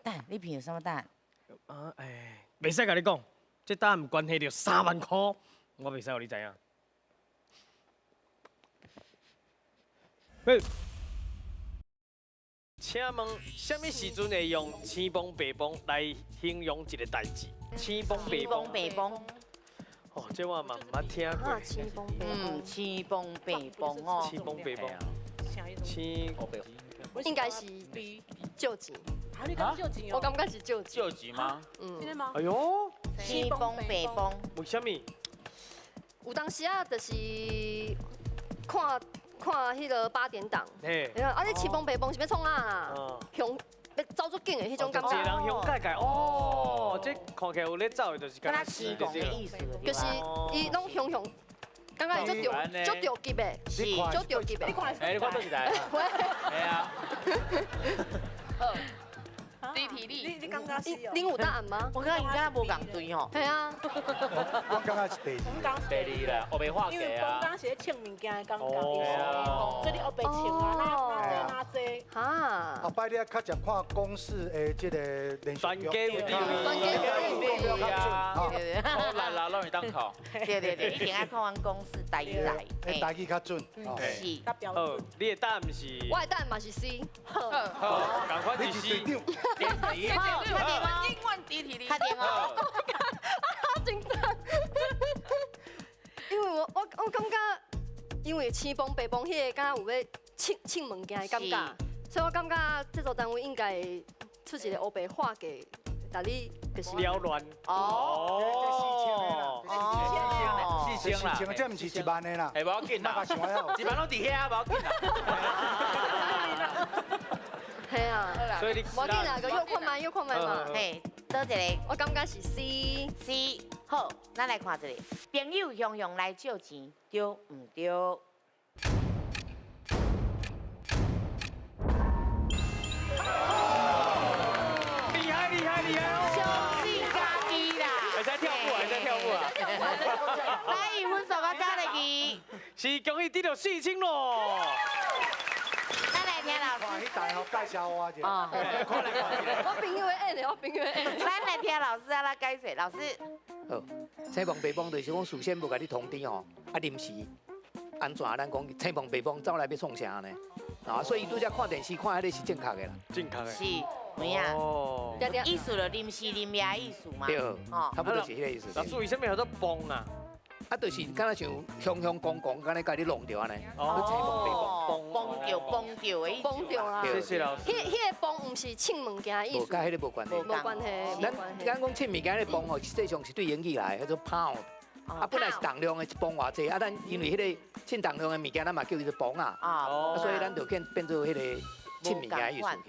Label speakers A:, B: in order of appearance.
A: 等你朋友什麼答案？
B: 啊，哎，袂使共你講，這答案關係著3萬箍，我袂使予你知影。喂，請問，啥物時陣會用青崩白崩來形容一個代誌？青崩白
A: 青崩
B: 崩，
A: 白崩，
B: 哦，這我嘛毋捌聽過。
C: 青崩白
A: 嗯，青崩白崩哦。
B: 青崩白崩，青
C: 應該是借錢，
D: 啊，你講借錢
C: 我感覺是借錢。
E: 借錢嗎？
C: 嗯，
D: 真的嗎？
B: 哎喲，
A: 青崩白崩，
B: 為啥物？
C: 有當時啊，就是看看彼個八點檔，
B: 嘿，
C: 啊，你青崩白崩是欲創啥啦？向欲走足緊的彼種感
B: 一個
C: 覺，
B: 人向界界，哦，這看起來有咧走的，就是
A: 敢若起戇的意思，
C: 就是伊攏雄雄，感覺伊足著足著急的，
A: 是
C: 足著急的。
D: 你看
E: 哎，你看佗一台？係啊。
F: 低體力。
D: 你感覺是哦？
C: 恁有答案嗎？
A: 我感覺伊敢若無仝對吼。
C: 係啊。
G: 我感覺是第二。
D: 我們講
E: 第二啦，烏白畫
D: 因為
E: 家啊。
D: 講是咧稱物件的感覺，所以你烏白稱啊，哪哪這哪這。
C: 哈。
G: 後擺你較常看公視的這個連續劇。
B: 專家有地位。
C: 專家有
E: 地位啊。
G: 好
E: 難啦，攏會當考。
A: 對對對，一定愛看阮公視台語來。
G: 台語較準。
A: 是。
B: 好，你的答案是？
C: 我的答案嘛是 C。
B: 好，仝款是 C。
A: 好，確定哦。
F: 永遠支持你。
A: 確定哦。
C: 好緊張。因為我感覺，因為青崩白崩彼個敢若有欲稱稱物件的感覺，所以我感覺製作單位應該會出一個烏白話給，但你就是
B: 撩亂。
E: 哦。
G: 哦。
E: 4000啦，4000，
G: 這毋是1萬的啦。
E: 哎，無要緊啦，1萬攏佇遐，無要緊啦。
C: 係啊，
B: 所以你
C: 無要緊啦，閣又看覓，又看覓嘛。
A: 嘿，佗一個？
C: 我感覺是 C。
A: C。好，咱來看一下，朋友雄雄來借錢，對毋對？
B: 厲害厲害厲害哦！
A: 相信家己啦。
B: 會使跳舞，會使跳舞啊！
A: 來，分數我加入去。
B: 是恭喜得著4000咯！
A: 咱來聽老師。
G: 去大學介紹我者。
A: 哦。
C: 我朋友會演的，我朋友會演。
A: 咱來聽老師按怎解釋，老師。
H: 好，青崩白崩就是講事先無共你通知吼，啊臨時按怎？咱講青崩白崩走來欲創啥呢？啊，所以拄才看電視看彼个是正確的啦。
B: 正確的。
A: 是，有影。
B: 哦。
A: 意思就臨時臨夜意思嘛。
H: 對，差不多是彼个意思。
B: 老師為啥物叫做崩啊？
H: 啊，就是敢若像雄雄公公，敢若共你弄著按呢，青崩白
A: 崩，崩著崩著的意思。
C: 崩著啦。
B: 謝謝老師。
C: 彼个崩毋是稱物件的意思。
H: 無，佮彼个無關係。
C: 無關係。
H: 咱講稱物件彼个磅吼，實際上是對英語來，叫做 pound。啊，本來是重量的一磅偌濟，啊，咱因為彼个稱重量的物件，咱嘛叫伊做磅啊。啊，所以咱就變做彼个稱物件的意思去。